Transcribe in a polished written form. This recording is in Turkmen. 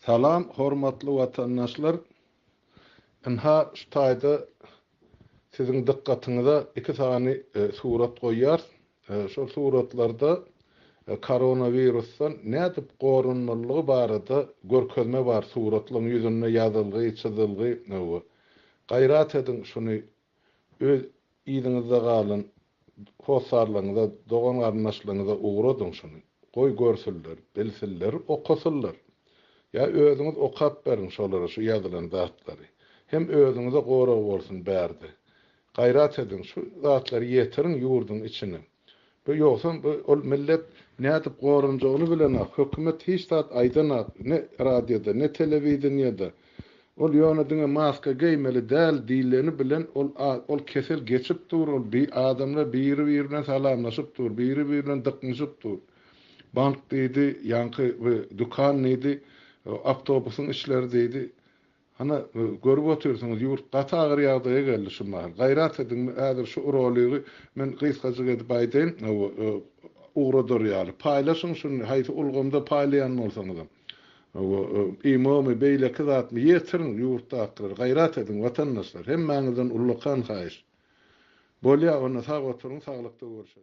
Salam hormatly watandaşlar. Ynha şu taýda siziň dykgatyňyza iki sany surat goýýarys. Şol suratlarda koronawirusdan nädip goranmalydygy barada görkezme bar suratlaryň ýüzünde ýazylgy, çyzylgy. Gaýrat ediň şuny Öz yzyňyzda galan hossarlaryňyza, dogan-garyndaşlaryňyza ugradyň şuny. Goý görsünler, bilsinler, okasynlar. Ýa özüňiz okap beriň şolara şu ýazylan zatlary. Hem özüňize gorag bolsun bärde. Gaýrat ediň, şu zatlary ýetiriň ýurduň içine. Bu ýogsam bu ol millet nädip goranjagyny bilenak, hökümet hiç zat aýdanak, ne radioda, ne telewideniýede. Ol ýöne diňe maska geýmeli däl diýleni bilen ol ol kesel geçip dur, ol bi adamlar biri biri bilen salamlaşyp dur, biri biri bilen dyknyşyp dur. Bank diýdi, ýaňky bu dükan diýdi, awtobusyň içleri diýdi. Hana, görüp otyrsyňyz, ýurt gaty agyr ýagdaýa geldi şu mahal. Gaýrat ediň, häzir şu roligi men gysgajyk edip aýdaýyn, hawa, ugradar ýaly. Paýlaşyň şuny, haýsy ulgamda paýlaýan bolsaňyzam. Hawa, imomy, beýleki zatmy, ýetiriň ýurtdakylara. Gaýrat ediň, watandaşlar. Hemmäňizden ullakan haýyş. Bolýa, onda sag oturyň, saglykda görşeliň.